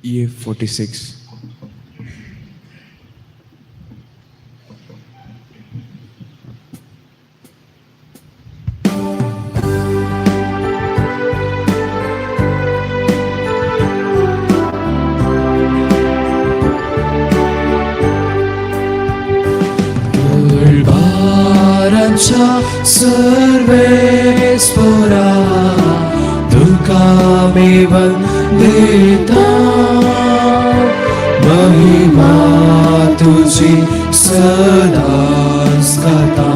EA 46. दरबाराच्या सर्वेस्परा तुका मी वंदिता, महिमा तुझी सदाच गाता,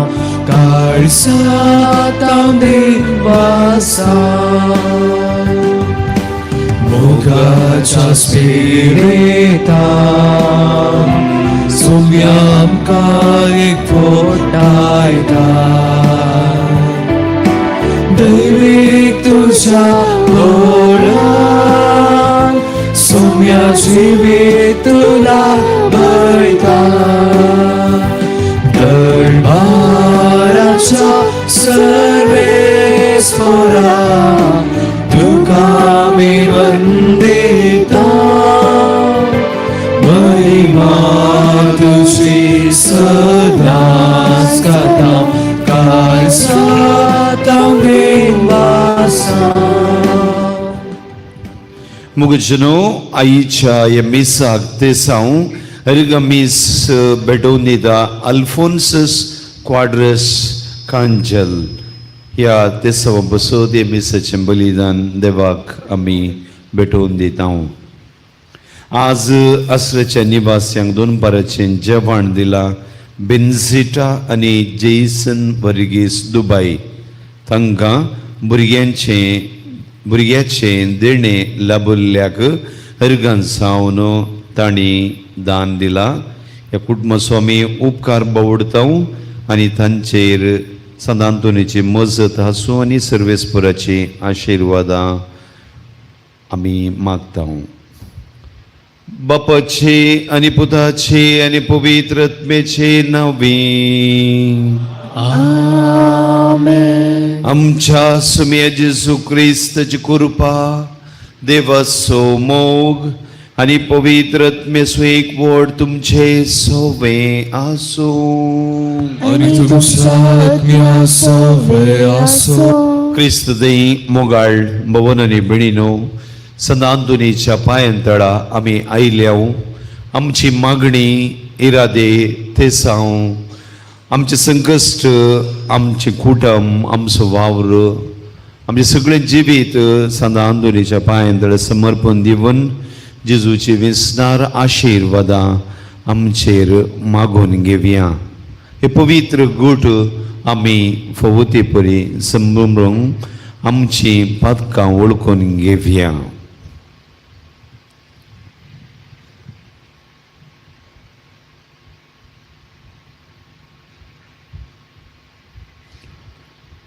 काळजांत देवासा. मोगाच्या स्पिरितान सुम्या आमकां एकवटायता, दैवीक तुज्या बोळान सुम्या जिवीत तुला बळता. दरबाराच्या सर्वेस्परा तुका मी वंदिता, महिमा तुझी सदाच गाता, काळजांत देवासा. मुगजनो आईच्या ह्या मिसाक तेसांव हरगमीस भेटोवन दिता अल्फोन्सस क्वाड्रस कांजल ह्या तेसांवा बसोत ह्या मिसाचें बलिदान देवाक आमी भेटोवन दिता. आज आसऱ्याच्या निवास्यांक दोन पाराचें जेवण दिलां बेन्झिटा आनी जेसन वर्गीस दुबाय तांकां भुरग्यांचें भुरग्याचें देणें लाभल्ल्याक हरगान सावन तांणी दान दिलां. ह्या कुटुंबाचो आमी उपकार बावडता आनी तांचेर सांत आंतोनीची मजत आसूं आनी सर्वेस्पराची आशिर्वादां आमी मागता. बापाचे आनी पुताचे आनी पवित्र आत्म्याचे नांवे. आमच्या सुम्या जेजू क्रिस्ताची कृपा, देवाचो मोग आनी पवित्र आत्म्याचो एकवट तुमचे सोवे आसूं. आनी तुमच्या आत्म्या सवे आसो. क्रिस्त दई मोगाळ भवन आनी भयणीनो, संत आंतोनीच्या पांयां तळा आमी आयल्याव. आमची मागणी, इरादे, तेसांव, आमचे संकश्ट, आमचें कुटुंब, आमचो वावर, आमचें सगळें जिवीत संत आंतोनीच्या पांयां तळा समर्पण दिवन जेजूची विसनार आशिर्वादां आमचेर मागून घेवया. हे पवित्र गूट आमी फवते परी संभ्रम आमची पातकां वळखून घेवया.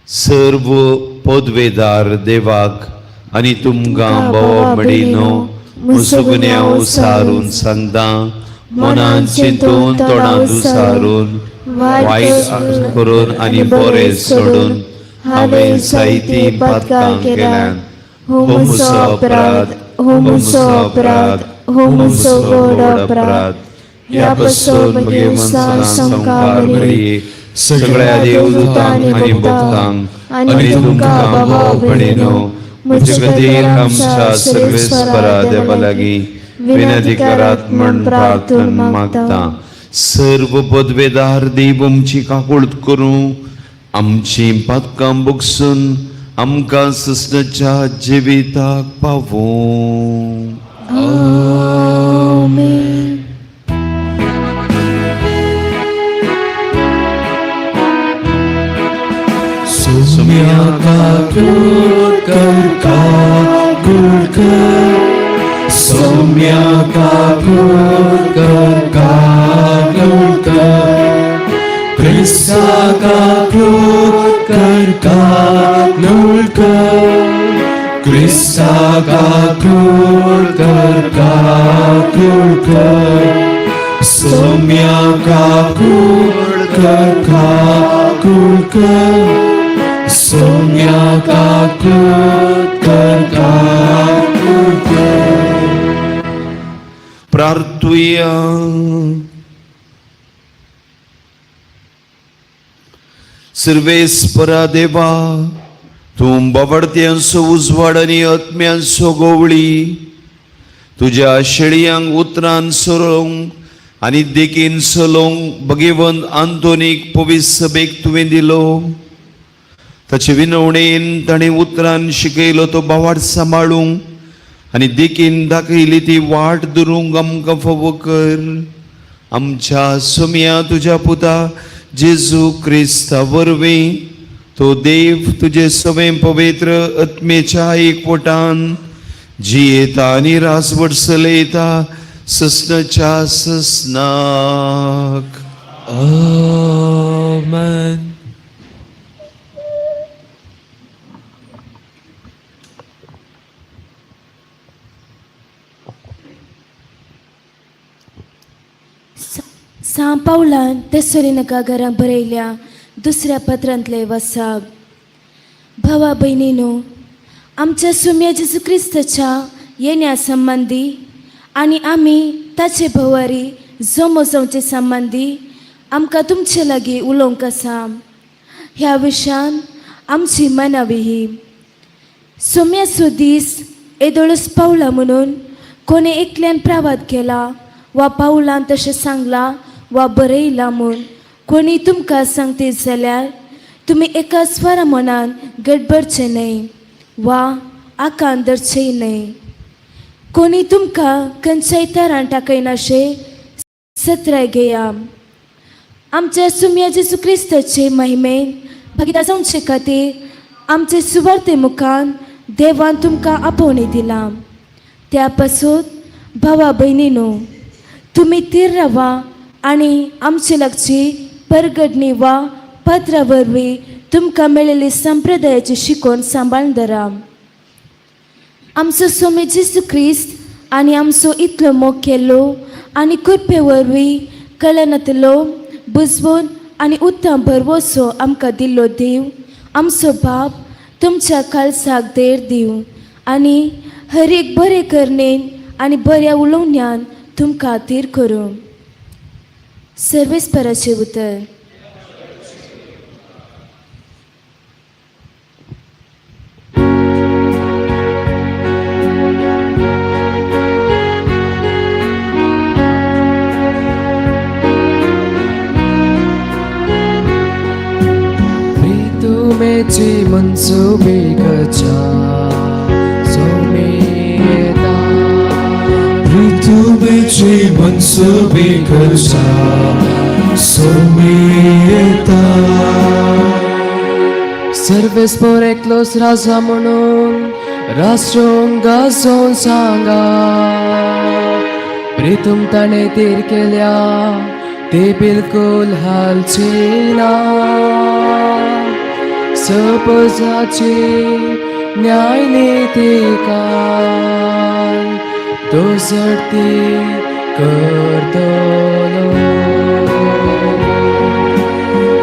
सर्व पदवेदार देवाक आनी तुमकां भावा भयणीनो, मुसुगुन्यांव सारून सांगता, मनान चिंतून, तोंडान सारून, वायट करून आनी बरें सोडून हांवें जायतीं पातकां केल्यात. हो म्हजो अपराध, हो म्हजो अपराध, हो म्हजो व्हड अपराध. ह्या पासून म्हगे मनशां संकार मरिये, सगळ्या देवदूतांक आनी भक्तांक आनी तुमकां भाव भयणीनो, म्हजे खातीर आमच्या सर्वेस्परा देवा लागीं विनंती करात म्हण प्रार्थना मागता. सर्व पदवेदार देव आमची काकूळत करूं, आमची पातकां बगसून आमकां ससनाच्या जिविताक पावूं. आमेन. सुम्या काकूळ कर काकूळ कर, सौम्या काकूळ कर काकूळ कर, क्रिस्ता काकूळ कर काकूळ कर, क्रिस्ता काकूळ कर काकूळ कर, सौम्या काकूळ कर काकूळ कर, सौम्या काकूळ कर काकूळ कर. प्रार्थुया. सर्वेस्परा देवा, तूं बावडत्यांचो उजवाड आनी आत्म्यांचो गोवळी, तुज्या शेळयांक उतरान सोरोवंक आनी देखीन चलोवंक भगेवंत आंतोनीक पवित्र सभेक तुवें दिलो. ताचे विनवणेन ताणें उतरान शिकयलो तो बावाड सांबाळूंक आनी देखीन दाखयली ती वाट धरूंक आमकां फावो कर. आमच्या सोम्या तुज्या पुता जेजू क्रिस्ता वरवीं, तो देव तुजे सवें पवित्र आत्मेच्या एकवटान जियेता आनी राजवट चलयता ससनाच्या ससनाक. आमेन. सां पावलान तेसोलिनका घरां बरयल्या दुसऱ्या पत्रांतले वसाग. भावा भयणीनो, आमच्या सुम्या जेजू क्रिस्ताच्या येण्या संबंदी आनी आमी ताचे भोवारी जमो जावचे संबंदी आमकां तुमचे लागीं उलोवंक आसा. ह्या विशयान आमची मनावी ही सोम्याचो दीस येदोळच पावला म्हणून कोणी एकल्यान प्रावाद केला वा पावलान तशें सांगलां वा बरयलां म्हूण कोणी तुमकां सांगतीत जाल्यार तुमी एका स्वरा मनान गडबडचें न्हय वा आकान धरचें न्हय. कोणी तुमकां खंयच्याय तरान टाकयनाशें सत्राय घेया. आमच्या सुम्या जेजू क्रिस्ताचे महिमेन भागीदार जावचे खातीर आमचे सुवार्ते मुखान देवान तुमकां आपोवणें दिलां. त्या पासून भावा भयणीनो, तुमी थीर रावा आनी आमचे लागची परगडणी वा पत्रा वरवीं तुमकां मेळिल्ली संप्रदायाची शिकवण सांबाळून धरा. आमचो स्वामी जेजू क्रिस्त आनी आमचो इतलो मोग केल्लो आनी कृपे वरवीं कळनातलो बुजवून आनी उत्तम भरवसो आमकां दिल्लो देव आमचो बाप तुमच्या काळसाक देर दिवं आनी हर एक बरे करणेन आनी बऱ्या उलोवण्यान तुमकां थीर करूं. सर्वेस्पराचें उतर. प्रीतुमेची मनसुबीकच्या सोमेता. प्रीतुमेची मनसुबीकच्या सोमेता. सर्वेस्पोर एकलोच राजा म्हणून राष्ट्रोंक गाजोवन सांगा. प्रीतुम ताणें तीर केल्या ते बिलकुल हालची ना. सपजाची न्यायनिती काल तो झडती करतलो.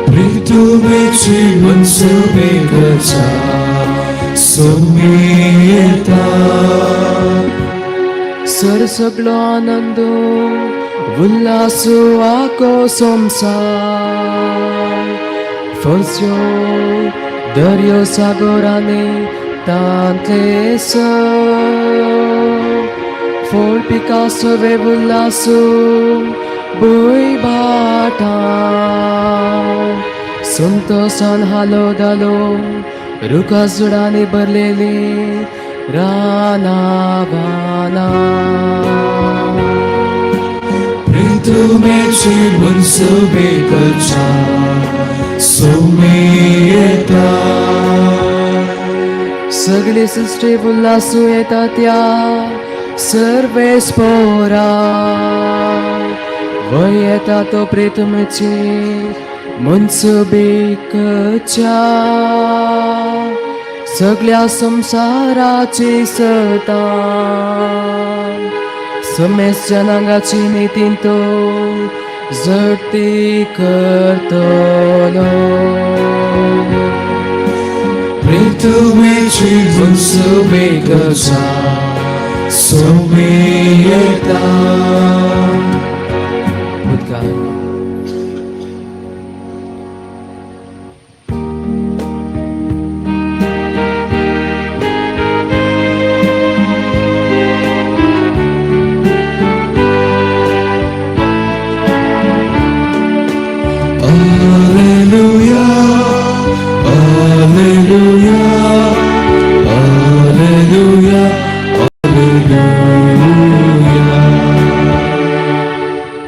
प्रीतुमेची मनसुबीकच्या सोमेता. सर सगळो आनंद उल्हासू आको संवसार फर्स्यो दर्यो सागोराने तांतले स फळ पिकासो वे उल्हासू भूंय भाटां संतोसान हालो दालो रुखा जुडांनी भरलेली रानां बानां. प्रीतुमेची मनसुबीकच्या सोमेता. सगळी सृष्टी उल्हासू येता त्या सर्वेस्पोरा वय येता तो प्रीतमेची मनसुबीकच्या सगळ्या संवसाराची सता समेस जनांगाची नितीन तो झडती करतलो. प्रीतुमेची मनसुबीकच्या सोमी येता. उदकान. Alleluia, Alleluia, Alleluia, Alleluia.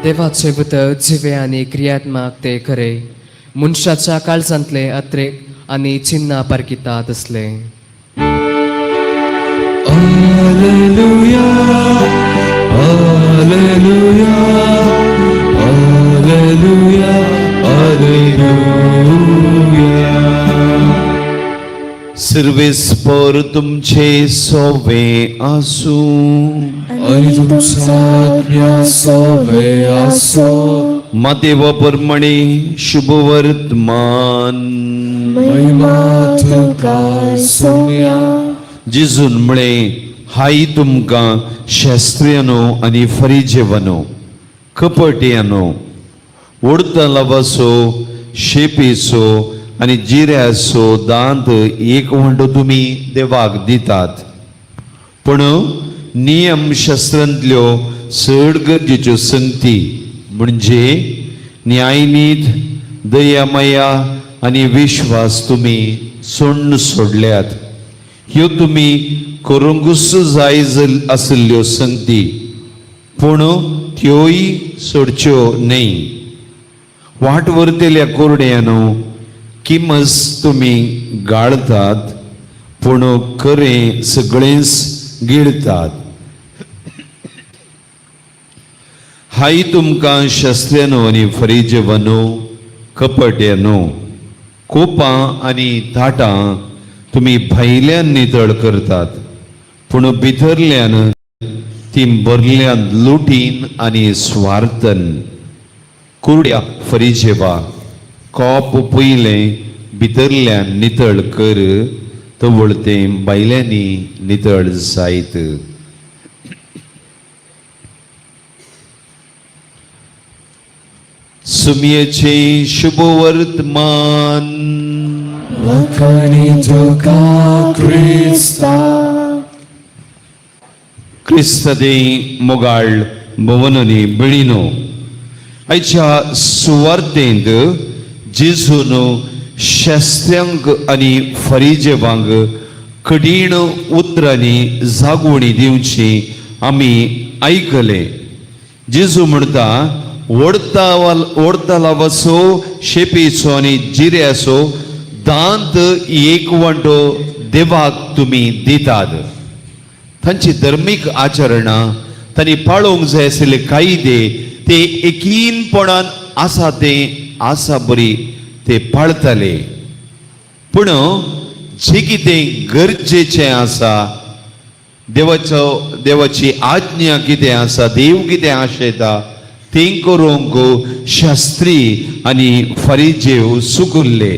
देवाचे उतर जिवे आनी क्रियात्मक ते खरे मनशाच्या काळजांतले अत्रेक आनी चिन्नां पारखिता तसले. Alleluia, Alleluia, Alleluia, Alleluia. सिर्वेस्पर तुमचे सोवे आसूं. आणि तुमचा आज्ञा सोवे असो. मातेव परमणे शुभवर्तमान. महिमा तुका सोम्या. जेजून म्हळें, हाय तुमकां शास्त्रियानो आनी फरिजेवानो, कपटयानो, ओडतलावाचो शेपीचो आनी जिऱ्याचो दांत एक वांटो तुमी देवाक दितात, पूण नियमशास्त्रांतल्यो चड गरजेच्यो संगती म्हणजे न्यायनीत, दयामया आनी विश्वास तुमी सोण्ण सोडल्यात. ह्यो तुमी करूंकूच जाय आशिल्ल्यो संगती, पूण त्योय सोडच्यो न्हय. वाट व्हरतल्या कोरड्यानो, किमस तुमी गाळतात, पूण खरें सगळेंच गिळतात. हाय तुमकां शास्त्र्यानो आनी फरिजेवानो, कपट्यानो, कोपां आनी ताटां तुमी भायल्यान नितळ करतात, पूण भितरल्यान ती भरल्यान लुटीन आनी स्वार्थन. कुरड्या फरिजेवा, कोप पयलें भितरल्यान नितळ कर, तवळ तें भायल्यांनी नितळ जायत. सुमयेचें शुभवर्तमान. वाखाणी तुका क्रिस्ता. क्रिस्तदे मोगाळ भवननी बिळिनो, आयच्या सुवार्तेंत जेजून शास्त्र्यांक आनी फरिजेवांक कठीण उतरांनी जागवणी दिवची आमी आयकले. जेजू म्हणटा, ओडता ओडतालावाचो शेपीचो आनी जिऱ्याचो दांत एक वांटो देवाक तुमी दितात. तांची धर्मीक आचरणां, तांणी पाळोवंक जाय आशिल्ले कायदे ते एकीनपणान आसा ते आसा बरी ते पाळताले, पूण जे कितें गरजेचें आसा, देवाचो देवाची आज्ञा कितें आसा, देव कितें आशयता तें करूंक शास्त्री आनी फरिजेव सुकुल्ले.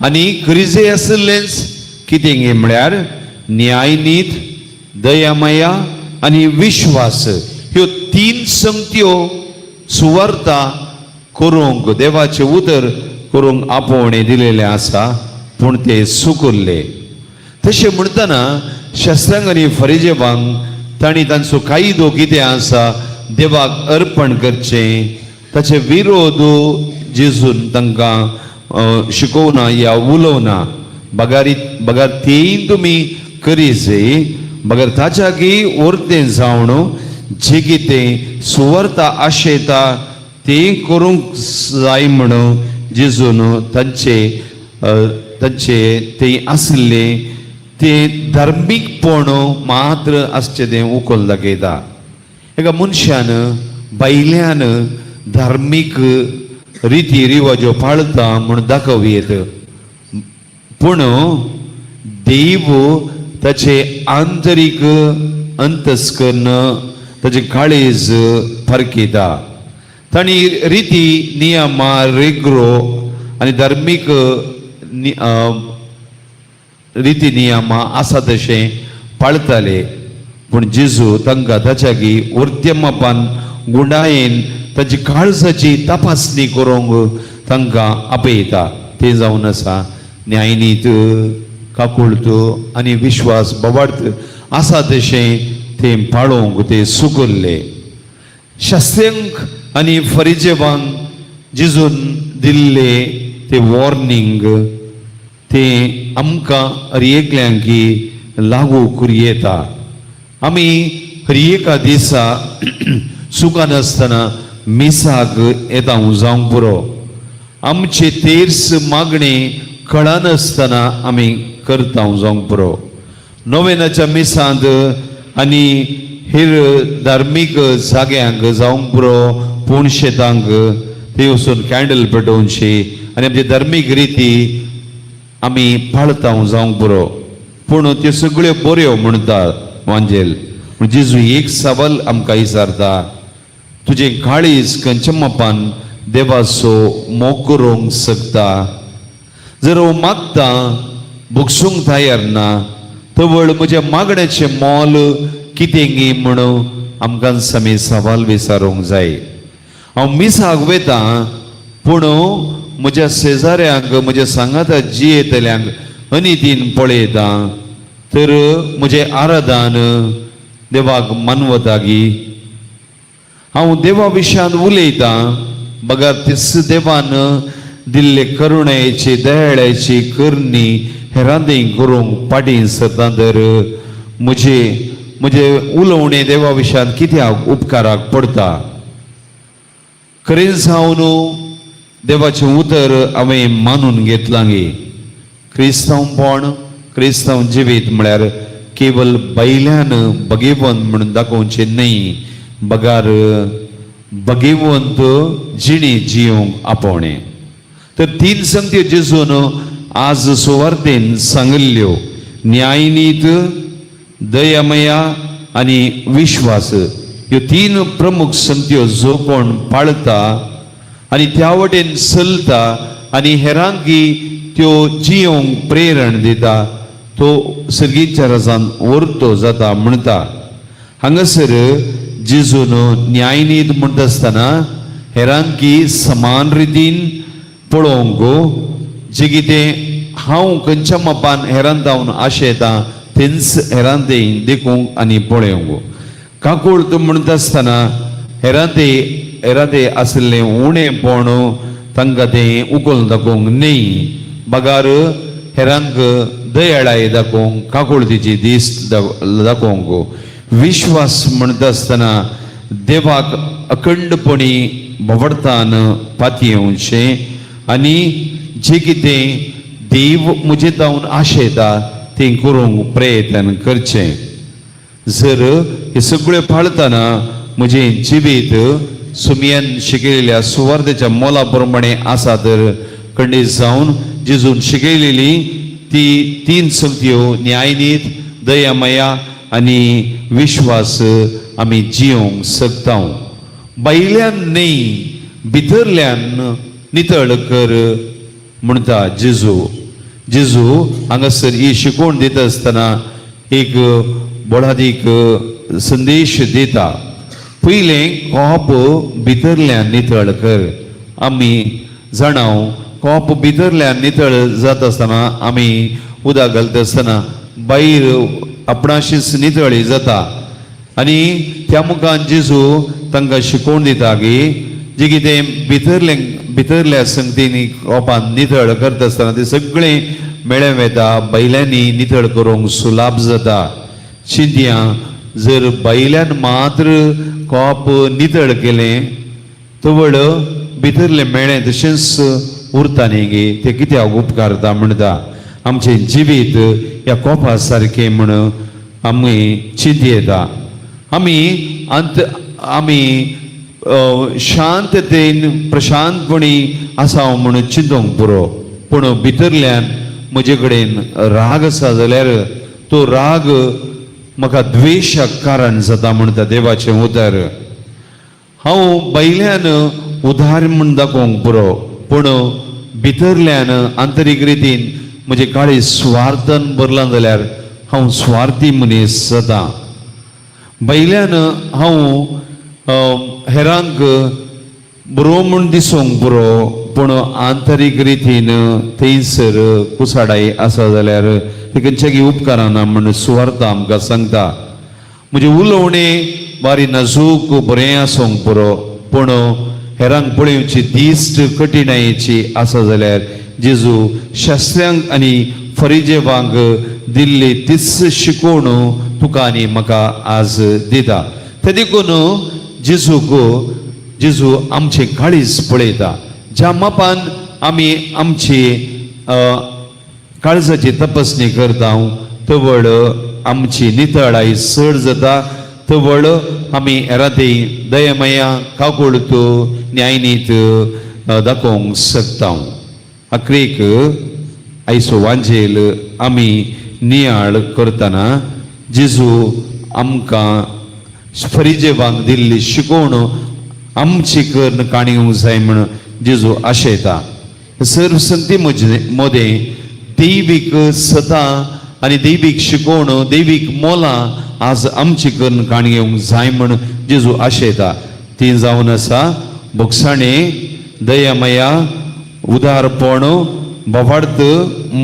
आनी गरजे आशिल्लेंच कितें म्हळ्यार न्यायनीत, दयामया आनी विश्वास, ह्यो तीन संगत्यो सुवार्ता करूंक, देवाचें उतर करूंक आपोवणें दिलेलें आसा, पूण ते सुकुल्ले. तशें म्हणटना शास्त्रांक आनी फरिजेवांक तांणी तांचो कायदो कितें आसा देवाक अर्पण करचें ताचे विरोध जेजून तांकां शिकोवना या उलोवना. बगारी बगार तेय तुमी करीजे, बगर ताच्या वरतें जावन जे कितें सुवार्ता आशयता तें करूंक जाय म्हणून जेजून तांचे तांचे ते आसले ते धार्मीकपण मात्र आसचें तें उखल दाखयता. एका मनशान भायल्यान धार्मीक रिती रिवाजो पाळता म्हूण दाखोवं येत, पूण देव ताचे आंतरीक अंतस्कर्ण, ताचे काळीज फारकिता. तांणी रिती नियमां रेग्रो आनी धार्मीक रिती नियमां आसा तशें पाळताले. पूण जेजू तांकां ताच्यागी वर्त्यमापान गुंडायेन ताची काळजाची तपासणी करूंक तांकां आपयता. तें जावन आसा न्यायनीत, काकुळत आनी विश्वास बोवार्थ आसा तशें तें पाळोवंक ते सुकल्ले. शास्त्र्यांक आनी फरिजेवांक जेजून दिल्ले ते वॉर्निंग ते आमकां हर एकल्यांकी लागू करूं येता. आमी हर एका दिसा चुकनासतना मिसाक येता जावंक पुरो. आमचे तेर्स मागणे कळनासतना आमी करता जावंक पुरो. नोवेनाच्या मिसांत आनी हेर धार्मीक जाग्यांक जावंक पुरो, पूण शेतांक थंय वचून कॅन्डल पेटोवची आनी आमची धार्मीक रिती आमी पाळता जावंक पुरो. पूण त्यो सगळ्यो बऱ्यो म्हणटा वांजेल. पूण जेजू एक सवाल आमकां विचारता, तुजें काळीज खंयच्या मापान देवाचो मोग करूंक शकता? जर हांव मागता भोगसूंक तयार ना तवळ म्हज्या मागण्याचें मोल कितें गी म्हूण आमकां आमी सवाल विचारूंक जाय. हांव मिसाक वयता पूण म्हज्या शेजाऱ्यांक, म्हज्या सांगाता जियेतल्यांक अनितीन पळयता तर म्हजें आराधन देवाक मानवता गी? हांव देवा विशयान उलयतां बगर तीच देवान दिल्ले करुणेची, दयाळाची करणी हेरांदी करूंक फाटीं सरता तर म्हजे म्हजें उलोवणें देवा विशयान कित्याक उपकाराक पडटा? खरेंच जावन देवाचें उतर हांवें मानून घेतलां गी? क्रिस्तांवपण, क्रिस्तांव जिवीत म्हळ्यार केवल बैल्यान बगेवंत म्हणून दाखोवचें न्हय, बगार बगेवंत जिणी जियोंक आपोवणें. तर तीन संगत्यो जेजून आज सुवार्तेन सांगिल्ल्यो, न्यायनीत, दयामया आनी विश्वास. ह्यो तीन प्रमुख संगत्यो जो कोण पाळता आनी त्या वटेन चलता आनी हेरांकी त्यो जियोंक प्रेरण दिता तो सर्गीच्या रजान व्हरतो जाता म्हणटा. हांगासर जेजून न्यायनीत म्हणटा आसतना हेरांकी समान रितीन पळोवंक, जे कितें हांव खंयच्या मापान हेरांत जावन आशेता तेंच हेरांते देखूंक आनी पळोवंक. काकूळ तूं म्हणटा आसतना हेरांते हेरांते आशिल्लें उणेपण तांकां तें उखल दाखोवंक न्हय, बगार हेरांक दयाळाय दाखोवंक, काकुळतीची दीस दाखोवंक. विश्वास म्हणटा आसतना देवाक अखंडपणी भवडतान पातयेवचें आनी जें कितें देव म्हजे जावन आशेता तें करूंक प्रयत्न करचें. जर हे सगळें पाळतना म्हजें जिवीत सुमयान शिकयलेल्या सुवार्थेच्या मोला प्रमाणे आसा तर खंडीत जावन जेजून शिकयलेली ती तीन संगत्यो, न्यायनीत, दयामया आनी विश्वास आमी जियोंक शकता. भायल्यान न्हय, भितरल्यान नितळ कर म्हणटा जेजू. जेजू हांगासर ही शिकवण दिता आसतना एक बोडादीक संदेश दिता. पयलें कोप भितरल्यान नितळ कर. आमी जाणाव, कोप भितरल्यान नितळ जाता आसतना, आमी उदक घालता आसतना भायर आपणाशीच नितळी जाता. आनी त्या मुखान जेजू तांकां शिकोवन दिता की जे कितें भितरलें, भितरल्या संगतींनी कोपान नितळ करता आसतना ते सगळें मेळ्ळे वेता, बैल्यांनी नितळ करूंक सुलाभ जाता. चिंतया, जर बैल्यान मात्र कोप नितळ केलें तवळ भितरलें मेळ्ळें तशेंच उरता न्ही गे? तें कित्याक उपकारता म्हणटा. आमचें जिवीत ह्या कोपा सारकें म्हण आमी चिंतयेता. आमी अंत आमी शांततेन प्रशांतपणी आसा म्हणून चिंतूंक पुरो, पूण भितरल्यान म्हजे कडेन राग आसा जाल्यार तो राग म्हाका द्वेशाक कारण जाता म्हणटा देवाचें उतर. हांव भायल्यान उदार म्हूण दाखोवंक पुरो, पूण भितरल्यान आंतरीक रितीन म्हजें काळीज स्वार्थान भरलां जाल्यार हांव स्वार्थी मनीस जाता. भायल्यान हांव हेरांक बरो म्हूण दिसूंक पुरो, पूण आंतरीक रितीन थंयसर कुसाडाय आसा जाल्यार ती खंयच्यागी उपकाराना म्हूण सुवार्थ आमकां सांगता. म्हजें उलोवणें बारी नाजूक बरें आसूंक पुरो, पूण हेरांक पळोवची दिश्ट कठिणायेची आसा जाल्यार जेजू शास्त्र्यांक आनी फरिजेवांक दिल्ली तीच शिकवण तुका आनी म्हाका आज दिता. ते देखून जेजूक जेजू आमचें काळीज पळयता. ज्या मापान आमी आमची काळजाची तपासणी करता तवळ आमची नितळाय चड जाता, तवळ आमी हेरांती दयामया काकुळत न्यायनीत दाखोवंक शकता. अक्रेक आयचो वांजेल आमी नियाळ करतना जेजू आमकां फरिजेवांक दिल्ली शिकवण आमची कर्ण काणयोंक जाय म्हण जेजू आशयता. सर्व संती मदें दैवीक सता आनी दैवीक शिकवण दैवीक मोलां आज आमची कर्ण काणी घेवंक जाय म्हण जेजू आशयता. ती जावन आसा भोगसाणे, दयामया, उदारपण, भवार्थ,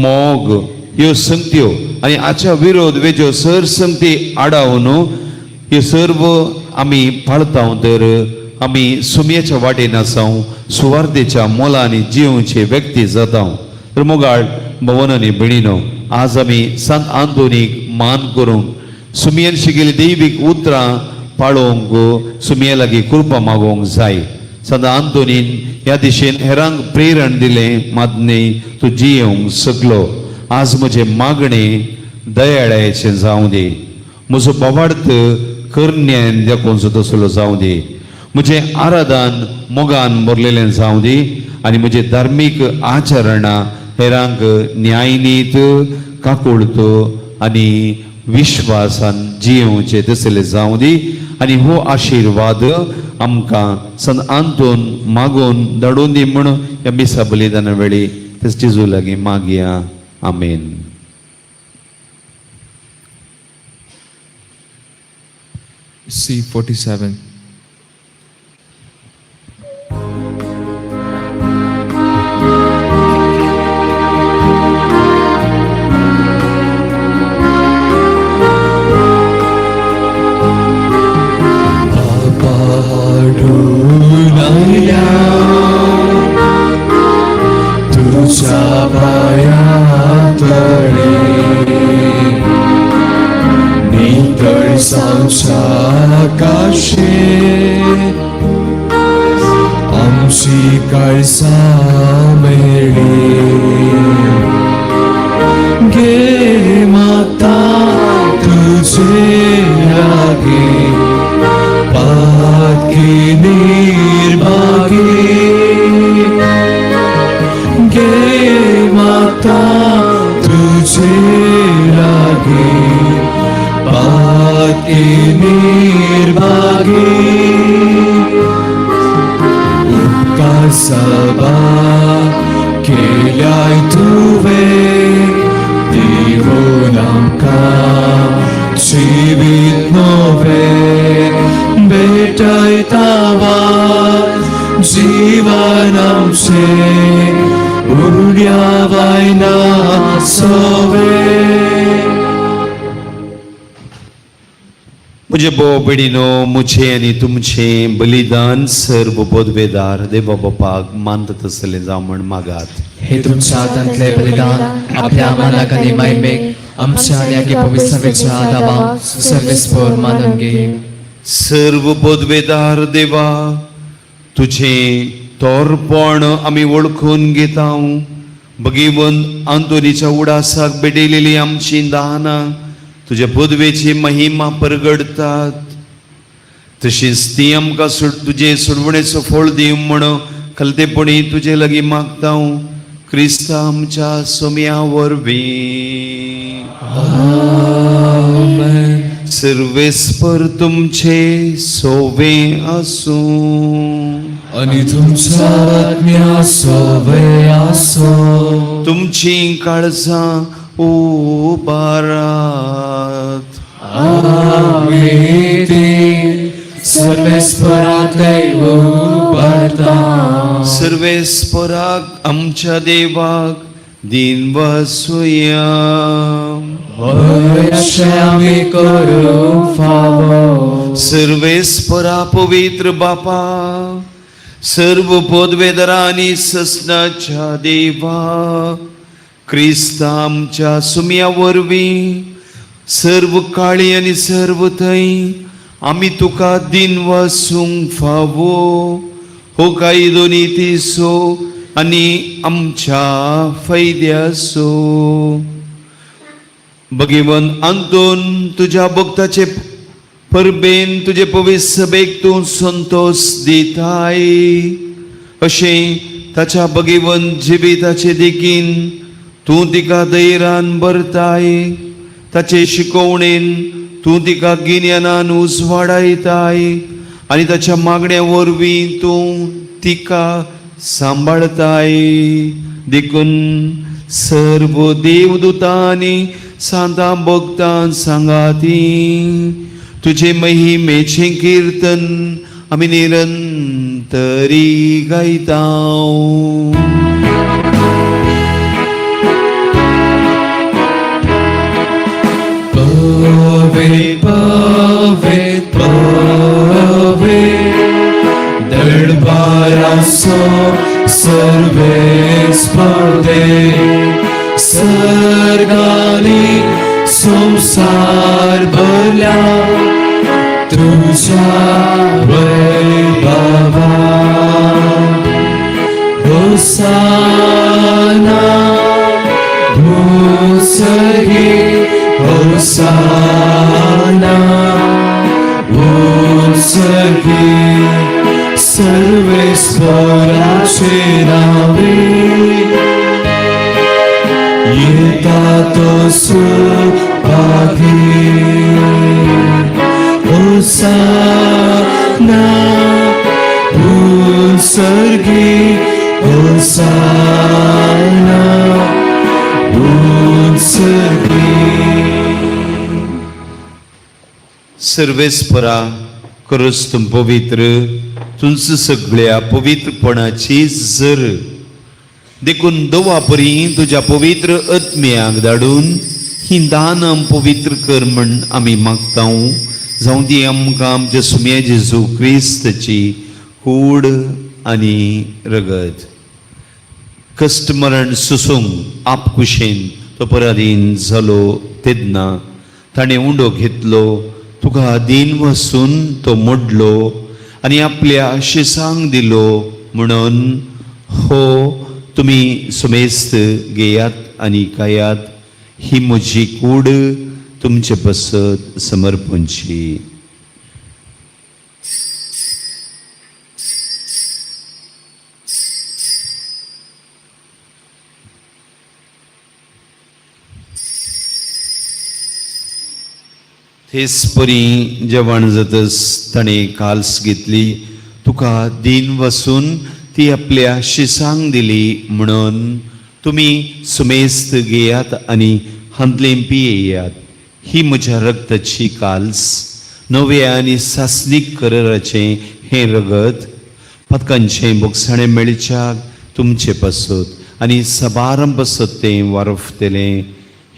मोग ह्यो संगत्यो आनी हाच्या विरोध वेज्यो सर संगती आडावन ह्यो सर्व आमी पाळता तर आमी सुमयेच्या वाटेन आसाव, सुवार्थेच्या मोलांनी जिवचे व्यक्ती जाता. तर मोगाळ भवन आनी भयणीनो, आज आमी संत आंतोनीक मान करूंक सुमयेन शिकिल्ली दैवीक उतरां पाळोवंक सुमये लागीं कृपा मागोवंक जाय. संत आंतोनीन ह्या दिशेन हेरांक प्रेरण दिलें, मात न्ही तूं जियेवंक शकलो. आज म्हजें मागणें दयाळायेचें जावं दी, म्हजो भावार्थ करण्यान दाखोवचो तसलो जावं दी, म्हजें आराधन मोगान भरलेलें जावं दी आनी म्हजें धार्मीक आचरणां हेरांक न्यायनीत काकुळत आनी विश्वासान जियेवचें तसलें जावं दी. आनी हो आशिर्वाद आमकां संत आंतोन मागून धाडून दी म्हूण ह्या मिसा बलिदाना वेळी तेच जेजू लागीं मागया. आमेन. C47. तुझ्या पाया तळे नितळ सावच्या काशे आमची काळसा मेळी गे माता तुझे लागे पाकी निर्भागी गे माता तुझे लागे पाकी निर्भागी उपकार सबा केल्याय तुवे दिवन आमकां जिवीत नवे भेटयता जीवन आमचें उड्या वायना सोवे. म्हजे भोव भयणीनो, म्हजें आनी तुमचें बलिदान सर्व पदवेदार देवा बापाक मानता तसलें जावं म्हण मागात. हे तुमच्या हातांतले बलिदान आपल्या मानाक आनी मायमेक आमच्या आनी आगे पवित्र आदावांक सर्वेस्पर मानून घे. सर्व पदवेदार देवा, तुजें तोरपण आमी वळखून घेता. भगीवन आंतोनीच्या उडासाक भेटयलेली आमची दानां तुज्या पदवेची महिमा परगडतात. तशीच ती आमकां तुजे सोडवणेचो फळ दिवं म्हण खलतेपणी तुजे लागीं मागता, क्रिस्ता आमच्या सोम्या वरवीं. सर्वेस्पर तुमचे सोवे आसूं. आनी तुमच्या आत्म्या सोवे आसो. तुमची काळजां उबारात. आमी ती सर्वेस्परा दैव उबारता. सर्वेस्पराक आमच्या देवाक दिन वसुया. हय अशें आमी करूंक फावो. सर्वेस्परा पवित्र बापा, सर्व पदवेदरा आनी ससनाच्या देवा, क्रिस्ता आमच्या सुम्या वरवीं सर्व काळी आनी सर्व थंय आमी तुका दिन वसूंक फावो हो कायदो नितीसो आनी आमच्या फायद्यासो. भगीवन अंतून तुज्या भक्ताचे परबेन तुजे पवित्र सभेक तूं संतोश दिताय, अशें ताच्या भगीवन जिविताचे देखीन तूं तिका धैर्यान भरताय, ताचे शिकोवणेन तूं तिका गिन्यानान उजवाडायताय आनी ताच्या मागण्या वरवीं तूं तिका सांबाळताय. देखून सर्व देवदूतांनी सांतां भक्तां सांगाती तुजे महिमेचें कीर्तन आमी निरंतरी गायता. पवे पवे पवे दरबारासो सर्वेस्पदे सर्गानी संसार भरल्या तुझ्या वैभवा. होसाना भूसगी होसाना भूसगी सर्वेस्पराचे नावे येता तो सुभागी. होसाना भूसर्गी होसाना भूसर्गी. सर्वेस्परा खरोच तूं पवित्र, तुमच सगळ्या पवित्रपणाची जर, देखून दवा परी तुज्या पवित्र आत्म्याक धाडून ही दानां पवित्र कर म्हण आमी मागता. जावं ती आमकां आमच्या सुम्या जेजू क्रिस्ताची कूड आनी रगत. कश्ट मरण सुसूंक आपकुशेन तो पराधीन जालो तेन्ना ताणें उंडो घेतलो, तुका दीन वसून तो मोडलो आनी आपल्या शिसांक दिलो म्हणून, हो तुमी सुमेस्त घेयात आनी खायात, ही म्हजी कूड तुमचे पसत समर्पणची. तेच परी जेवण जातच ताणें काल्स घेतली, तुका दीन वसून ती आपल्या शिसांक दिली म्हणून, तुमी सुमेस्त घेयात आनी हांतलें पियेयात, ही म्हज्या रक्ताची काल्स, नव्या आनी सासणीक कराराचें हें रगत पदकांचें बोगसाणें मेळच्याक तुमचे पासत आनी सबारंभ पासत तें वारफतलें,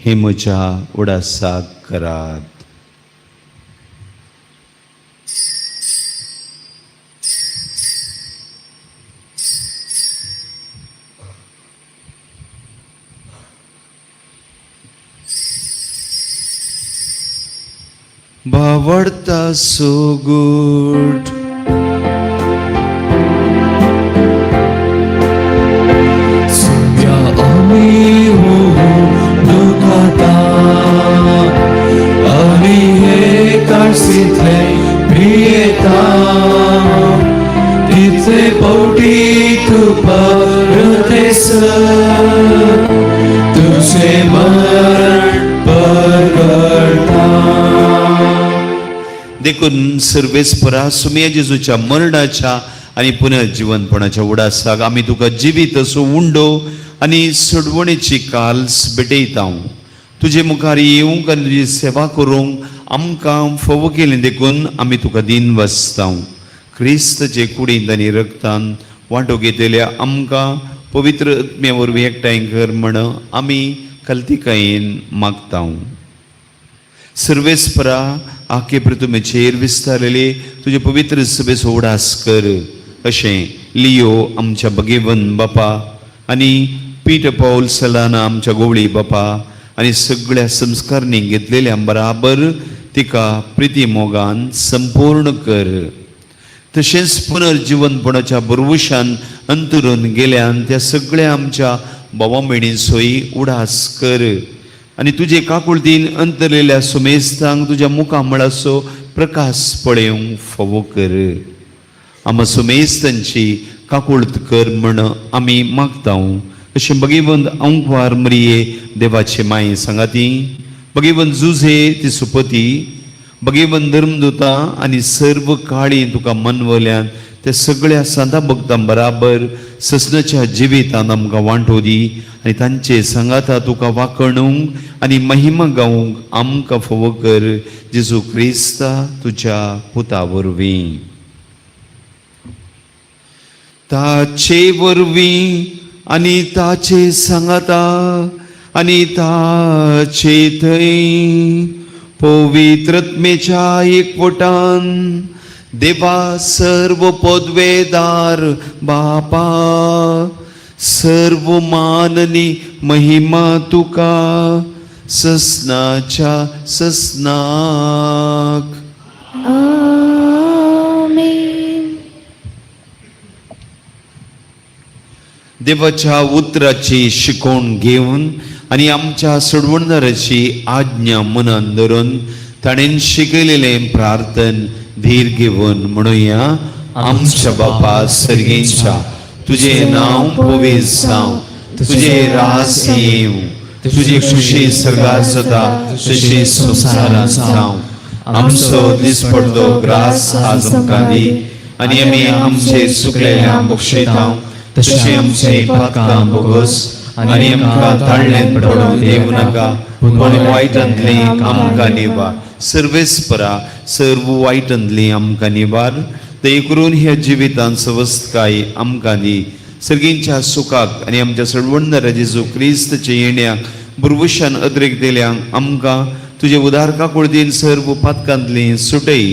हें म्हज्या उडासाक करात. भावडता सो गुड. सुम्या आमी दुखाता आनी हे काळसींतले पियेता, तितले पवटी तूं परतेस तुजें मरण परगटा. देखून सर्वेस्परा सुम्या जेजूच्या मरणाच्या आनी पुनर्जिवनपणाच्या उडासाक आमी तुका जिवीत असो उंडो आनी सोडवणेची काल्स भेटयता. तुजे मुखार येवंक आनी तुजी सेवा करूंक आमकां फावो केली देखून आमी तुका दीन वाचता. क्रिस्तचे कुडींत आनी रक्तान वांटो घेतलेल्या आमकां पवित्र आत्म्या वरवीं एकठांय कर म्हण आमी कल्तिकायेन मागता. सर्वेस्परा आखे प्रतिमेचेर विस्तारलेले तुजे पवित्र सभेचो उडास कर अशें लियो आमच्या भगेवन बापा आनी पीट पावल सलाना आमच्या गोवळी बापा आनी सगळ्या संस्कारणी घेतलेल्या बराबर तिका प्रिती मोगान संपूर्ण कर. तशेंच पुनर्जिवनपणाच्या बरवशान अंतरून गेल्यान त्या सगळ्या आमच्या भावा भयणींचोय उडास कर आनी तुजे काकुळतीन अंतरलेल्या सुमेस्तांक तुज्या मुखामळाचो प्रकाश पळोवंक फावो कर. आमा सुमेस्तांची काकुळत कर म्हण आमी मागता. अशें भगेवंत अंकवार मरिये देवाचे माये सांगाती, भगेवंत जुझे ती सुपती, भगेवंत धर्मदुता आनी सर्व काळी तुका मनवल्यान त्या सगळ्या सांता भक्तां बराबर ससनाच्या जिवितान आमकां वांटो दी आनी तांचे सांगाता तुका वाकणूंक आनी महिमा गावूंक आमकां फावो कर, जेजू क्रिस्ता तुज्या पुता वरवीं. ताचे वरवीं आनी ताचे सांगाता आनी ताचे थंय पवित्रत्मेच्या एकवटान देवा सर्व पदवेदार बापा, सर्व माननी महिमा तुका ससनाच्या ससनाक. आमेन. देवाच्या उतराची शिकवण घेवन आनी आमच्या सोडवणदाराची आज्ञा मनान धरून ताणें शिकयलेलें प्रार्थन धीर घेवन म्हणुया. आमच्या बापा सर्गेंच्या, तुजें नांव पवित्र जावं, तुजें राज येवं, तुजी खुशी सर्गात जाता तशी संवसारांत जावं. आमचो दिसपडतो ग्रास आज आमकां दी आनी आमी आमचे चुकलेल्या बक्षयता तशें आमचे पातकां बोगस आनी आमकां ताळ्ळें पडून देव नाका, पूण वायटांतली आमकां निवार. सर्वेस्परा सर्व वायटांतली आमकां निवार, ते करून ह्या जिवितांत सवस्तकाय आमकां दी. सर्गींच्या सुखाक आनी आमच्या सडवणदारा जेजू क्रिस्तचे येण्याक बुरवशान अद्रेक दिल्यांक आमकां तुजे उदार काकुळतीन सर्व पातकांतली सुटय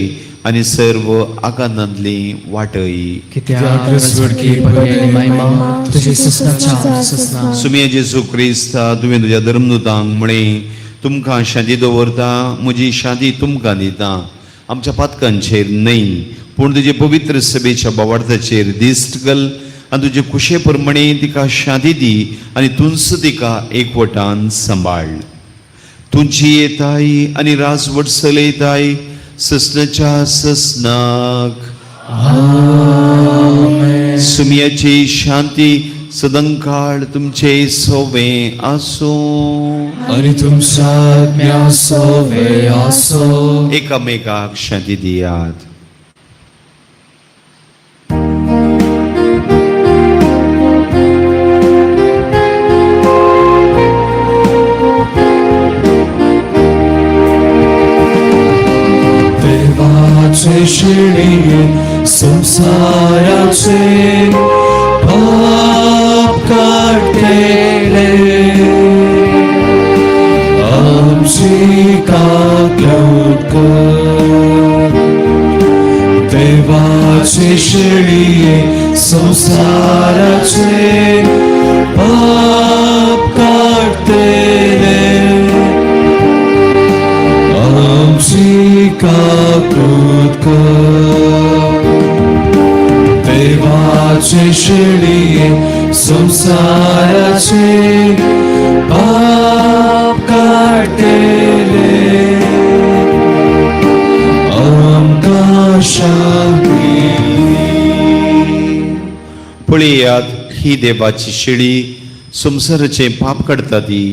आनी सर्व आकांतांतली वाटय. कित्याक रसवडकी पदवी आनी महिमा तुजी ससनाच्या ससना. सुमिया जेजू क्रिस्ता, तुवें तुज्या धर्मदूतांक म्हळें, तुमकां शांती दवरता, म्हजी शांती तुमकां दिता. आमच्या पातकांचेर न्हय पूण तुजे पवित्र सभेच्या बावार्थाचेर दिश्ट घाल आनी तुजे कुशे प्रमाणे तिका शांती दी आनी तूंच तिका एकवटान सांबाळ. तुमची येताय आनी राजवट चलयताय ससनाच्या ससनाक. सुमियाची शांती सदंकाळ तुमचे सोवे आसूं. आनी तुमच्या आत्म्या सोवे आसो. एकामेकाक शांती दियात. देवाचे शिळये संसाराचे पाप काडटेले, आमची काकलूट कर. देवाचे शिळये संसाराचे पाप काडटेले, आमची काकूत कर. देवाचे शिळये संसाराचे पाप काडटेले, आमकां शांती दी. पळयात ही देवाची शेळी, संवसाराचें पाप काडटा ती.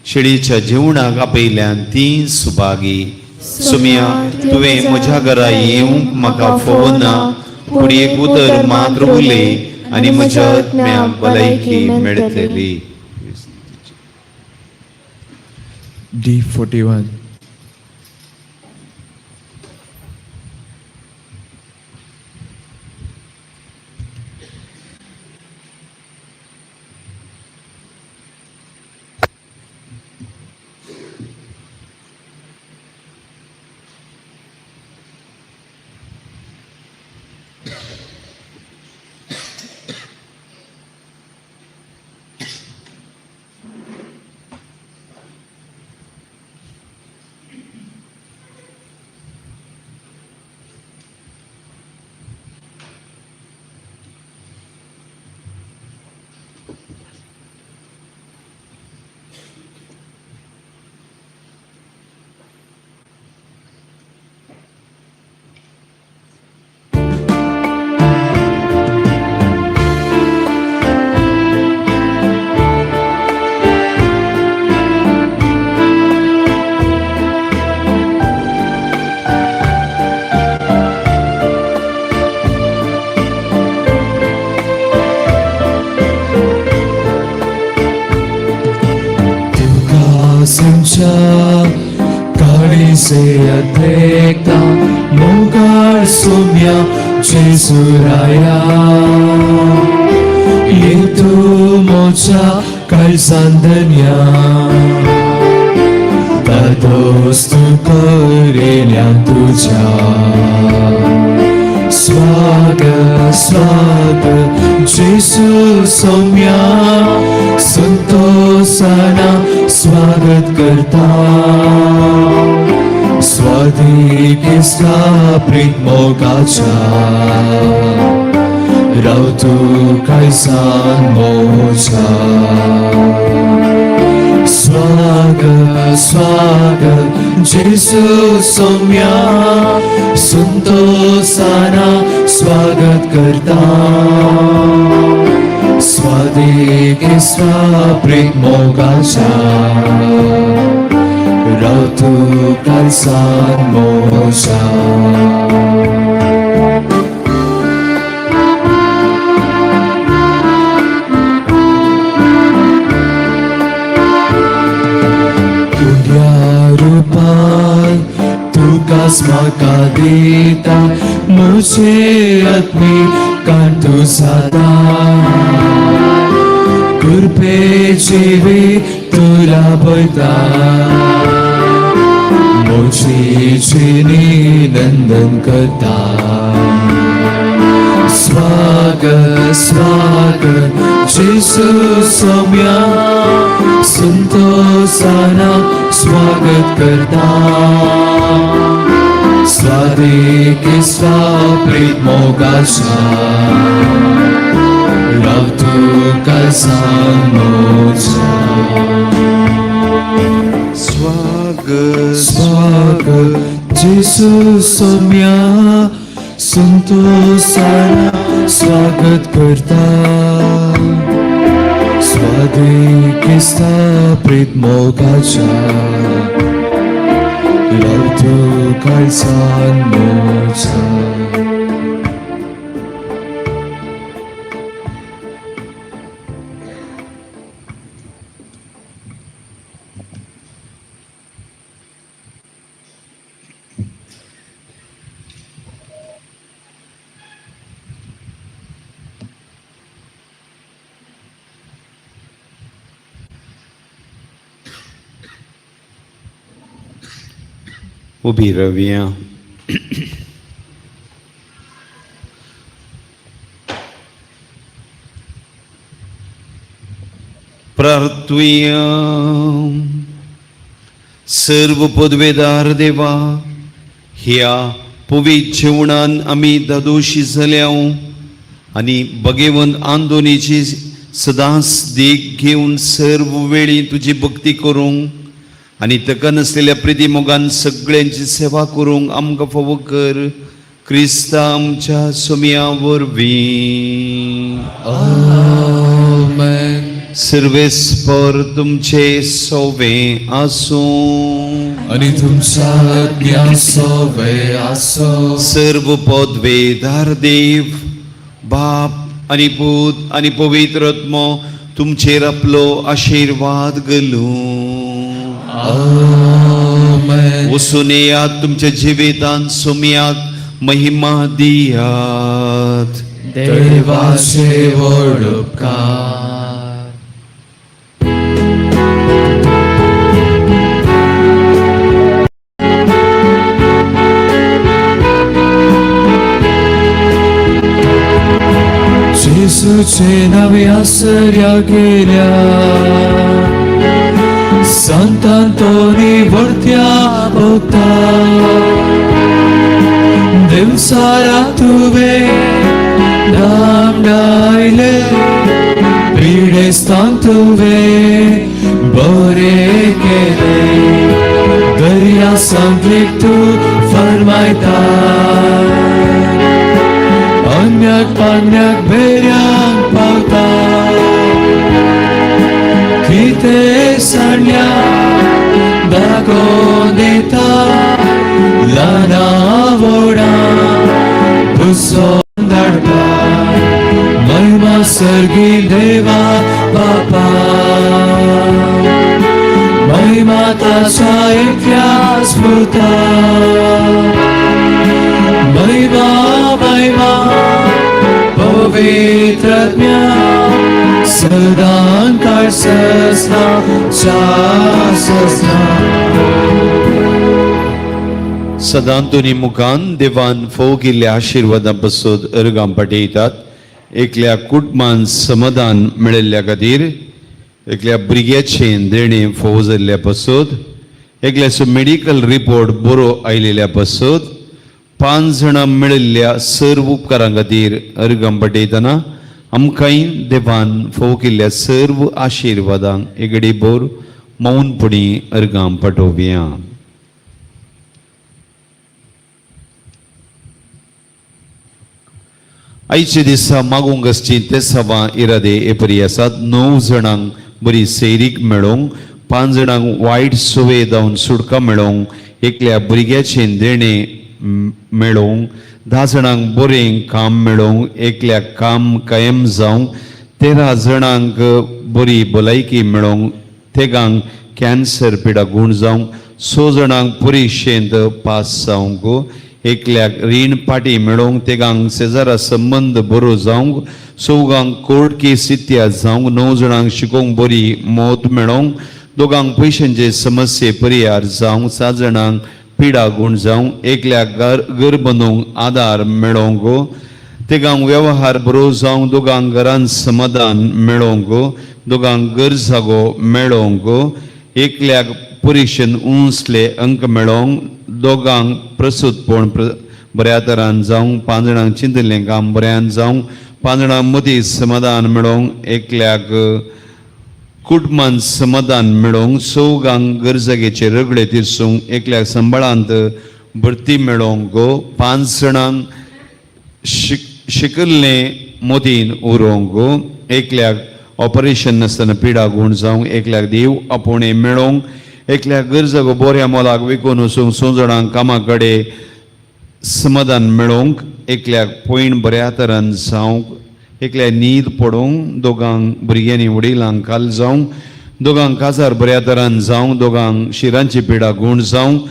शेळीच्या जेवणाक आपयल्यान ती सुभागी. सुमिया, तुवें म्हज्या घरा येवंक म्हाका फोवना, पूण एक उतर मात्र उलय आनी म्हज्या आत्म्याक भलायकी मेळटली. D41. मोगाच्या काळीसे अत्रेकता मोगाळ सोम्या जेजुराया ये तूं मोच्या काळजान धन्या तदोस तूं करिल्या तुज्या स्वागत स्वागत जेसू सौम्या संतोषाना स्वागत करता स्वाधीक प्रीत मोगाच्या राव तूं काळजान मोजा स्वागत स्वागत जेसू सौम्या संतोषाना स्वागत करता स्वाधीक प्रीत मोगाच्या राव तूं काळजान मोजा. तुज्या रुपान तुकाच म्हाका दिता म्हजे आत्मी कांटू जाता कृपे जिवी तुला पळयता म्हजी जिणी नंदन करता. स्वागत स्वागत जेसू सौम्या संतोषाना स्वागत करता स्वाधीक प्रीत मोगाच्या राव तूं काळजान मोजा. स्वागत स्वागत जेसू सौम्या संतोषाना स्वागत करता स्वाधीक प्रीत मोगाच्या राव तूं काळजान मोजा. उबी रावया. प्रार्थुया. सर्व पदवेदार देवा, ह्या पवित्र जेवणान आमी दादोशी जाल्या आनी भगेवंत आंदोनीची सदांच देख घेवन सर्व वेळी तुजी भक्ती करूंक आनी ताका नासलेल्या प्रिती मोगान सगळ्यांची सेवा करूंक आमकां फावो कर, क्रिस्ता आमच्या सोम्या वरवीं. आमेन. सर्वेस्पर तुमचे सोवे आसूं. आणि तुमच्या आज्ञा सोवे आसो. सर्व पदवेदार देव बाप आनी पूत आनी पवित्र आत्मो तुमचेर आपलो आशिर्वाद घालूं. आमेन. वसून येयात, तुमच्या जिवितान सोम्याक महिमा दियात. देवाचे व्हड उपकार. जेसूचे नावे आसऱ्या गेल्या संतांतोनी वरत्या भोगता देवसारा तुवे नाम डायले पिडेस्तांक तुवे बरे केले दर्या सांगलीक तूं फरमायता अन्याक पान्याक बेऱ्यांक पावता कितें सांडल्या दाखोवन दिता ल्हाना व्हडा पुसोवन धाडटा महिमा सर्गी देवा बापा महिमा. देवाच्या एकल्या स्फूर्ता महिमा महिमा पवित्रज्ञा सदां काळ ससना ससना. सदां तुनी मुखान देवान फोव केल्ल्या आशिर्वादां पासत अर्गां पाठयतात. एकल्या कुटुंबान समाधान मेळिल्ल्या खातीर, एकल्या भुरग्याचें देणें फोव जाल्ल्या पासत, एकल्याचो मेडिकल रिपोर्ट बरो आयिल्ल्या पासत, पांच जाणां मेळिल्ल्या सर्व उपकारां खातीर अर्गां पाठयतना आमकांय देवान फोव केल्ल्या सर्व आशिर्वादांक एगडी बोर मौनपणी अर्गां पाठोवया. आयच्या दिसा मागूंक आसची ते सवा इरादे हे परी आसात. 9 जाणांक बरी सैरीक मेळोवंक, 5 जाणांक वायट सुवे जावन सुटका मेळोवंक, एकल्या भुरग्याचें देणें मेळोवंक, 10 जाणांक बरें काम मेळोवंक, एकल्याक काम कायम जावंक, 13 जाणांक बरी भलायकी मेळोवंक, तेगांक कॅन्सर पिडा गूण जावंक, 6 जाणांक परिक्षेंत पास जावंक, एकल्याक रीण पाटी मेळोवंक, तेगांक शेजारा संबंद बरो जावंक, चवगांक कोर्ट केस इतिहास जावंक, 9 जाणांक शिकोवंक बरी मौत मेळोवंक, दोगांक पयशांचे समस्ये परिहार जावंक, 7 जाणांक पिडा गूण जावंक, एकल्याक घर बांदूंक आदार मेळोवंक, तेगांक वेव्हार बरो जावंक, दोगांक घरान समाधान मेळोवंक, दोगांक घर जागो मेळोवंक, एकल्याक परिक्षेन उंचले अंक मेळोवंक, दोगांक प्रसूतपण बऱ्या तरान जावंक, 5 जाणांक चिंतिल्लें काम बऱ्यान जावंक, 5 जाणांक मदीं समाधान मेळोवंक, एकल्याक कुटुंबान समाधान मेळोवंक, चवगांक गरजागेचे रगडे तिरसूंक, एकल्याक संबळांत भरती मेळोवंक, 5 जाणांक शिकल्लें मोतीन उरोवंक, एकल्याक ऑपरेशन नासतना पिडा गूण जावंक, एकल्याक देव आपोवणें मेळोवंक, एकल्याक गरजागो बऱ्या मोलाक विकून वचूंक, 6 जाणांक कामा कडेन समाधान मेळोवंक, एकल्याक पयण बऱ्या तरान जावंक, एकल्याक न्हीद पडोवंक, दोगांक भुरग्यांनी वडिलांक काल जावंक, दोगांक काजार बऱ्या तरान जावंक, दोगांक शिरांची पिडा गूण जावंक,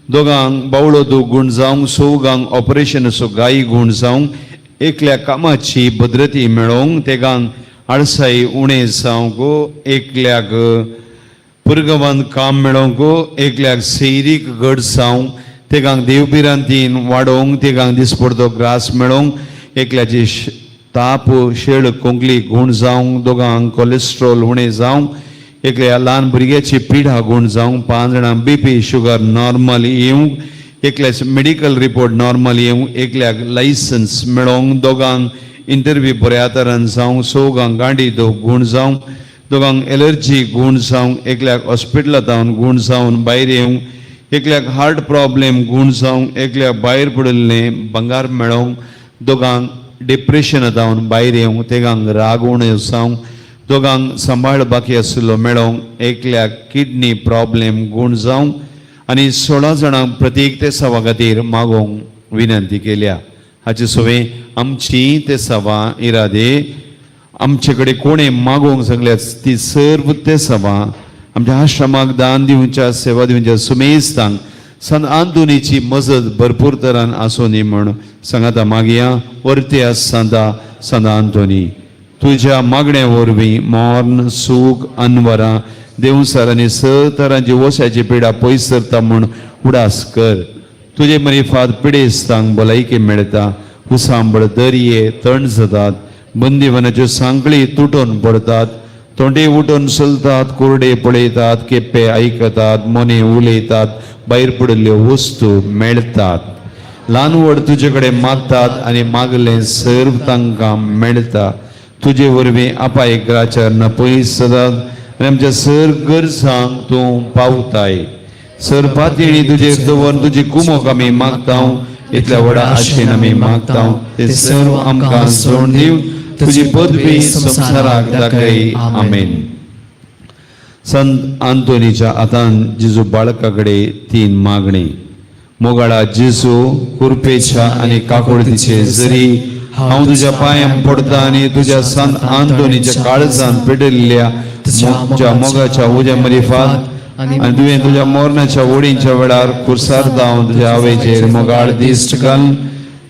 दोगांक बावळो दूख गूण जावंक, चवगांक ऑपरेशन असो गायी गूण जावंक, एकल्या कामाची भद्रती मेळोवंक, तेगांक आळसाय उणें जावंक, एकल्याक पुर्गवान काम मेळोवंक, एकल्याक सैरीक घट जावंक, तेगांक देवभिरांतीन वाडोवंक, तेगांक दिसपडतो ग्रास मेळोवंक, एकल्याची ताप शेळ कोंकली गूण जावंक, दोगांक कोलेस्ट्रॉल उणें जावंक, एकल्या ल्हान भुरग्याची पिडा गूण जावंक, 5 जाणांक बीपी शुगर नॉर्मल येवंक, एकल्याचे मेडिकल रिपोर्ट नॉर्मल येवंक, एकल्याक लायसन्स मेळोवंक, दोगांक इंटरव्यू बऱ्या तरान जावंक, चवगांक गांडी दोग गूण जावंक, दोगांक एलर्जी गूण जावंक, एकल्याक हॉस्पिटलांत गूण जावन भायर येवंक, एकल्याक हार्ट प्रॉब्लेम गूण जावंक, एकल्याक भायर पडिल्लें भांगर मेळोवंक, दोगांक डिप्रेशनांत जावन भायर येवंक, तेगांक राग उणें जावंक, दोगांक सांबाळ बाकी आशिल्लो मेळोवंक, एकल्याक किडनी प्रॉब्लेम गूण जावंक आनी 16 जाणांक प्रत्येक ते सवा खातीर मागोवंक विनंती केल्या. हाचे सवे आमची ते सवा इरादे आमचे कडेन कोणें मागोवंक सांगल्या ती सर्व ते सवा आमच्या आश्रमाक दान दिवच्या सेवा दिवच्या सुमेस्तांक संत आंतोनीची मजत भरपूर तरान आसूं दी म्हूण सांगाता मागया. वर्ते सांता संत आंतोनी, तुज्या मागण्या वरवीं मर्ण सूख अनवरां देवसार आनी स तरांची वशाची पिडा पयस सरता म्हूण उडास कर. तुजे मरिफात पिडेस्तांक भलायकी मेळटा, उसांबळ दर्ये तण जातात, बंदीवनाच्यो सांकळी तुटून पडतात, तोंडे उठून चलतात, कोरडे पळयतात, केप्पे आयकतात, मोने उलयतात, भायर पडिल्ल्यो वस्तू मेळटात. ल्हान व्हड तुजे कडेन मागतात आनी मागलें सर्व तांकां मेळटा. तुजे वरवीं अपाय ग्राचरण पयस जातात आनी आमच्या सर गरजांक तूं पावताय. सर पातयेणी तुजेर दवर तुजी कुमोक आमी मागता, इतल्या व्हडा आशेन आमी मागता, ते सर्व आमकां सोडून दिव तुजी पदवी संवसाराक दाखय. आमेन. संत आंतोनीच्या हातान जेजू बाळका कडेन 3 मागणी. मोगाळा जेजू, कुरपेच्या आनी काकुळतीचे जरी हांव तुज्या पांयां पडटा आनी तुज्या संत आंतोनीच्या काळजान पेटिल्ल्या तुज्या मोगाच्या उज्या मरिफात आनी तुवें तुज्या मोरणाच्या ओडींच्या वेळार कुर्सार धांवन तुज्या आवयचेर मोगाळ दिश्ट घाल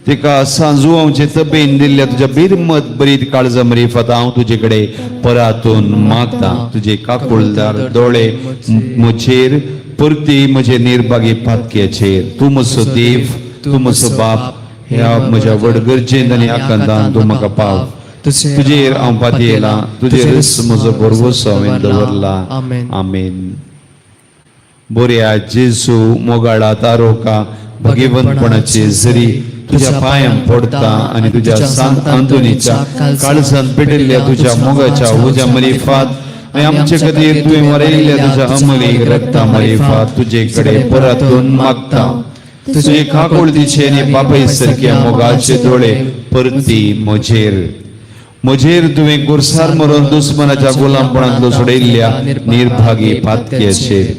तिका सांजुआंवचे तबेन दिल्ल्या तुज्या बिरमत बरीत काळजा मरिफात हांव तुजे कडेन परातून मागता. तुजे काकुळदार दोळे म्हजेर परती म्हजे निर्भागी पातक्याचेर. तूं म्हजो देव, तूं म्हजो बाप, ह्या म्हज्या व्हड गरजेन आनी आकांतान तूं म्हाका पाव. तुजेर हांव पातयेलां, तुजेरच म्हजो भरवंसो हांवें दवरला. आमेन. आमेन. बोऱ्या जेजू, मोगाळा तारोका, भगवंतपणाचे जरी तुज्या पांयां पडता आनी तुज्या सांत आंतोनीच्या काळजान पेटिल्ल्या तुज्या मोगाच्या उज्या मरिफात आनी आमचे खातीर तुवें मरयल्ल्या तुज्या अमलीक रक्ता मरिफात तुजे कडेन परतून मागता. तुजे काकुळतीचे आनी बापाय सारक्या मोगाचे दोळे परती म्हजेर. म्हजेर तुवें कुर्सार मरून दुस्मनाच्या गुलामपणांतलो सोडयल्ल्या निर्भागी पातक्याचेर.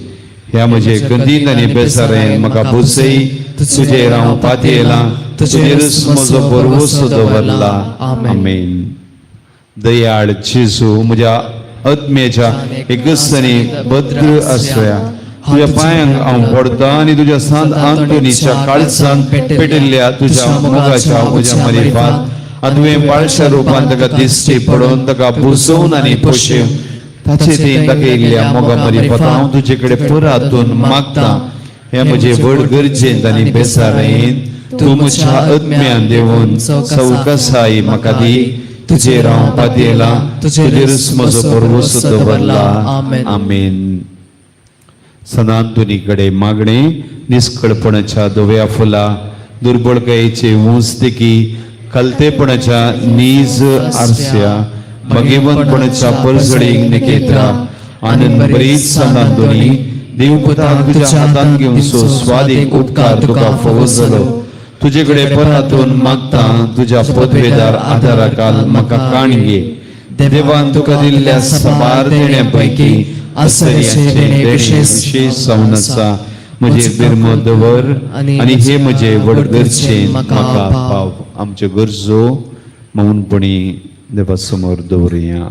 ह्या म्हजे गंदीन आनी बेसारेन म्हाका बुसय. तुजेर हांव पातयेलां, तुजेरच म्हजो भरवंसो दवरला. आमेन. दयाळ जेजू, म्हज्या आत्म्याच्या एकच आनी भद्र आसया, तुज्या पांयांक हांव पडटा आनी तुज्या सांत आंतोनीच्या काळजान पेटिल्ल्या तुज्या मोगाच्या म्हज्या मरिफात आनी तुवें बाळशा रुपान ताका दिश्टी पडोवन ताका बुजोवन आनी पोशेवन ताचे ते दाखयल्ल्या मोगा मरिफात हांव तुजे कडेन परातून मागता. हे म्हजे व्हड गरजेंत आनी बेसारेन तूं म्हज्या आत्म्यान देवून सवकासाय म्हाका दी. तुजेर हांव पातयेलां, तुजेरच म्हजो भरवंसो दवरला. आमेन. सनातनी कडेन मागणें निस्कळपणाच्या धव्या फुलां, दुर्बळकायेचे ऊंच देखी, खालतेपणाच्या नीज आरस्या, भगेवंतपणाच्या परजळीक निकेत्रा, आनंद बरीच सनातनी, देवपुताक तुज्या हातान घेवन सो स्वादीक उपकार तुका फावो जालो. तुजे कडेन परातून मागता, तुज्या पदवेदार आदाराकाल म्हाका काण घे. देवान तुका दिल्ल्या साबार देण्या पैकी आसर्याचें देणें विशेश जावन आसा. म्हजेर बिरमो दवर आनी हे म्हजे व्हड गरजेन म्हाका पाव. आमच्यो गरजो मौनपणी देवा समोर दवरुया.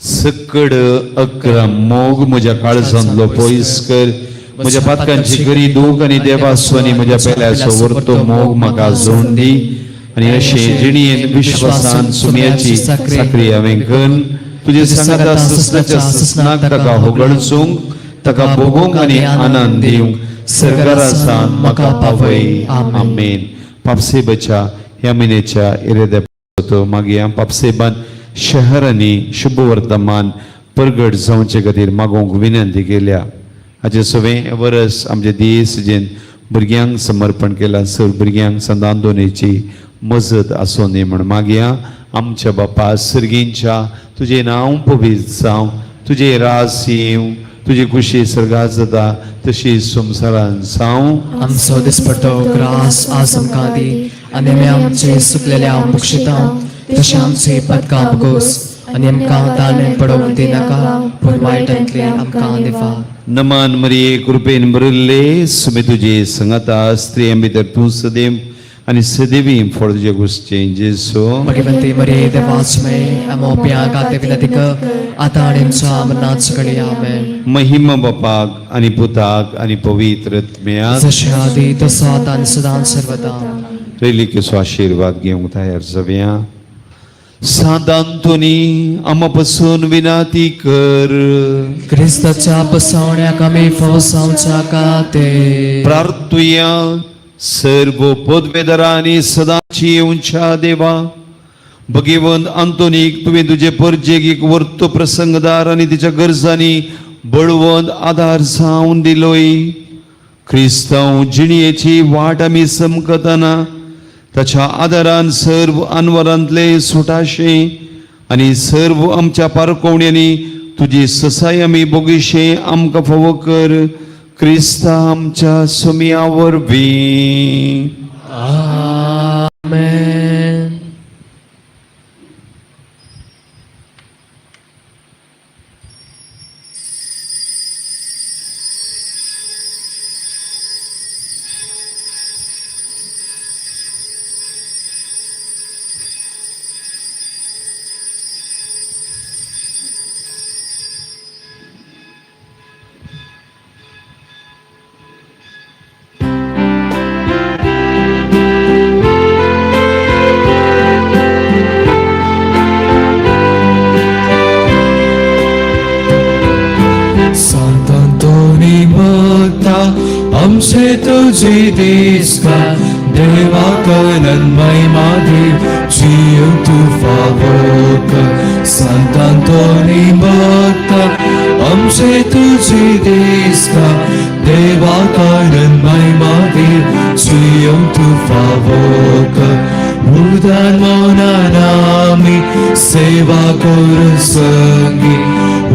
सकड अकरा मोग म्हज्या काळजांतलो पयस कर. म्हज्या पातकांची करी दूख आनी देवास्वनी म्हज्या पेल्याचो वर्तो मोग म्हाका जोड दी आनी अशें जिणयेन विश्वासान सुम्याची साकरी हांवें करून तुजे सांगाता ससनाच्या ससनाक ताका होगळचूंक, ताका भोगोवंक आनी आनंद दिवंक सरकारासान म्हाका पावय. आमेन. पापसेबाच्या ह्या म्हयन्याच्या इराद्या मागीर पापसेबान शहरांनी शुभवर्तमान परगट जावचे खातीर मागोवंक विनंती केल्या. हाचे सगळें वरस आमचे दीस जेन भुरग्यांक समर्पण केलां, सर भुरग्यांक संदांदोनेची मजत आसूं दी म्हूण मागया. आमच्या बापा सर्गींच्या, तुजें नांव पवित्र जावं, तुजें राज येवं, तुजी खुशी सर्गात जाता तशी संवसारान जावं. आमचो दिसपट्टो ग्रास आज आमकां दी आनी आमी आमचे सुकलेल्या मुक्षितां तशें आमचे पदकां बोगोस आनी आमकां ताळमेळ पडोवंक दिनाका, पूण वायटांतले आमकां दिफा. नमन मरिये, कृपेन भरिल्ले, सुमे तुजे संगता, स्त्रियां भितर तूं सदैव आनी सदैवी फळ तुजे गुसचें जेसो. भगवंती मरिये, देवाचमय, आमोप्या गाते विनंती कर, आतां आनी आमच्या मरणाच घडये. आमेन. महिमा बापाक आनी पुताक आनी पवित्र आत्म्याक, जशें आदी तसो आतां आनी सदां सर्वदा. रेलिकेचो आशिर्वाद घेवंक तयार जावया. सांत आंतोनी, आमा पासून विनाती कर. क्रिस्ताच्या बसवण्याक आमी फवसावच्या खातीर. प्रार्थुया. सर्व पदवेदारांनी सदांची येवच्या देवा, भगवंत आंतोनीक तुवें तुजे परजेक एक वर्तो प्रसंगदार आनी तिच्या गरजांनी बळवंत आदार जावन दिलोय. क्रिस्तांव जिणयेची वाट आमी समकतना ताच्या आदारान सर्व अनवरांतले सुटाशें आनी सर्व आमच्या पारकोवण्यांनी तुजी ससाय आमी बोगीशें आमकां फावो कर. क्रिस्ता आमच्या सुमया वरवीं. आमेन. सांतांतोनी भक्ता आमचे तुझी दिसता देवा कनन महिमा देव जियो तू फावोक. सांतांतोनी भक्ता आमचे तुझी दिसता देवा कनन महिमा देव जियो तू फावोक. उदान मौनान आमी सेवा करून संगी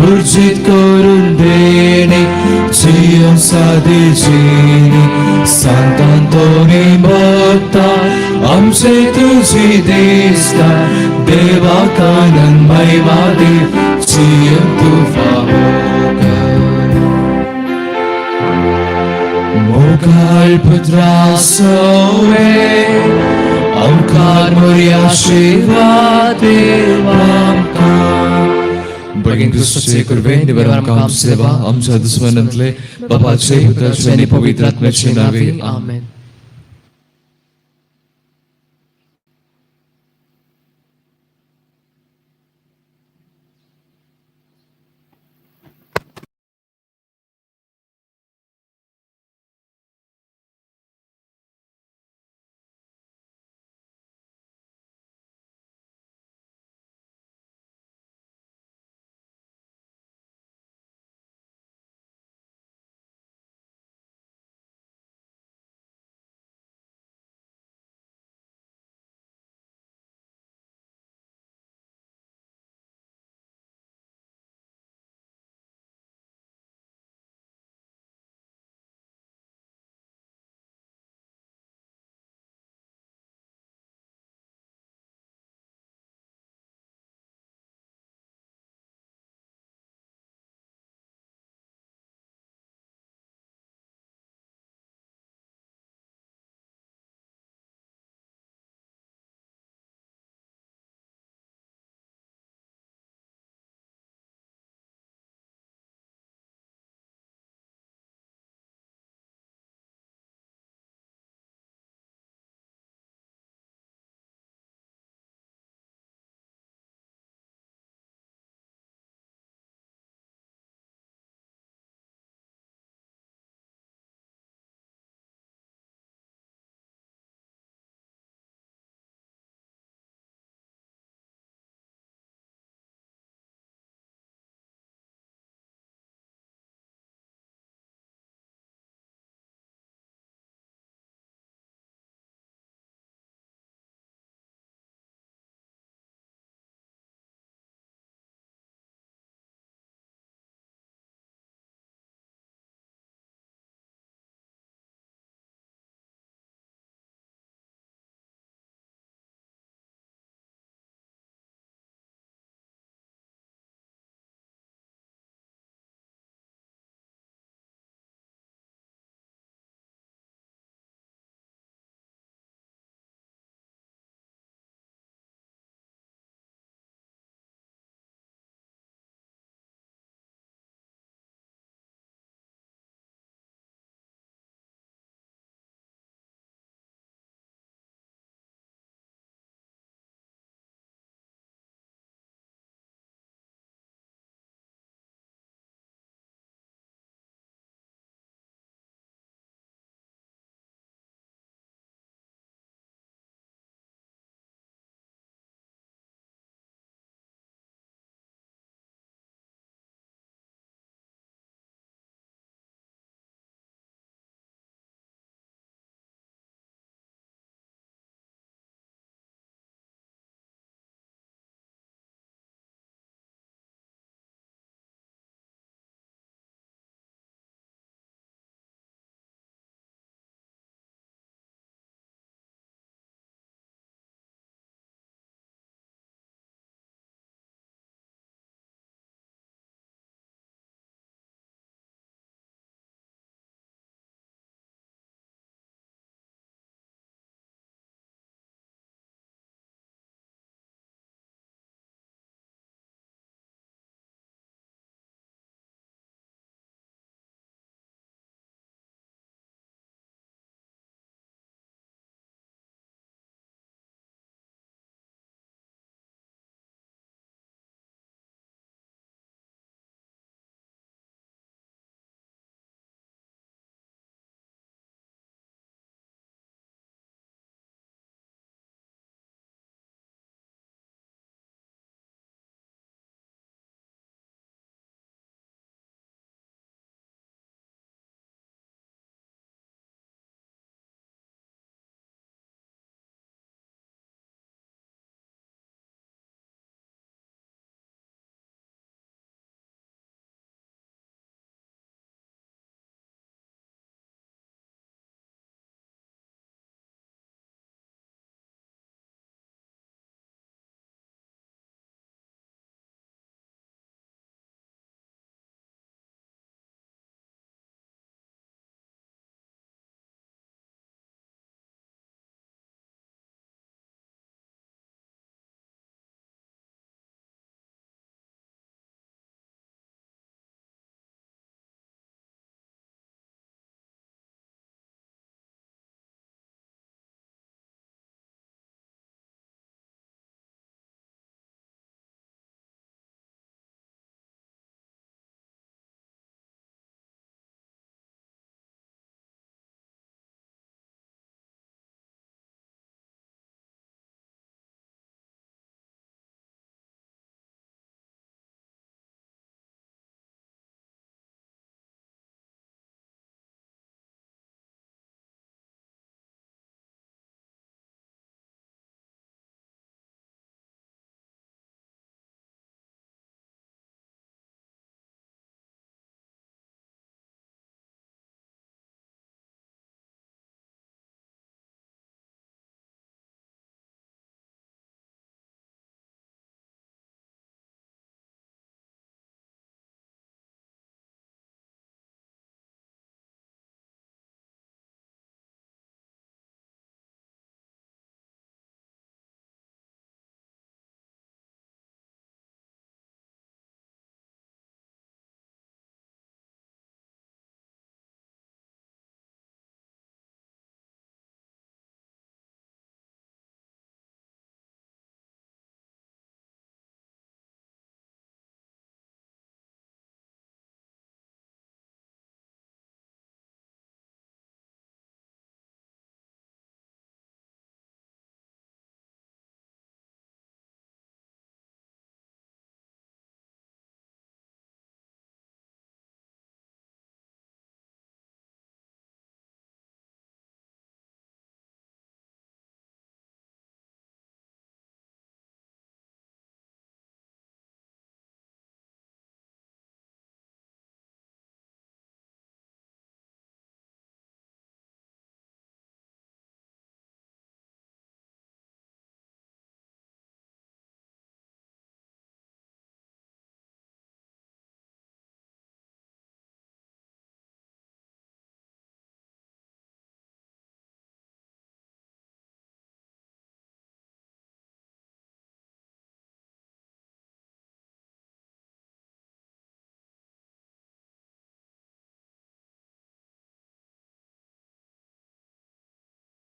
ऊर्जित करून देणे जियम साधे जिनी. सांतांतोनी भक्ता आमचे तुझी दिसता देवा कानन महिमा देव जियम तू फावोक. मोगाळ पुत्रा सोवे अवकार मोरया शिवा देवामकां. बगेन क्रिस्ताचे कृपे निवर आमकां आमची सेवा आमच्या दुस्मनांतले बाबाचे, पुत्राचे आनी पवित्र आत्म्याचे नावे. आमेन.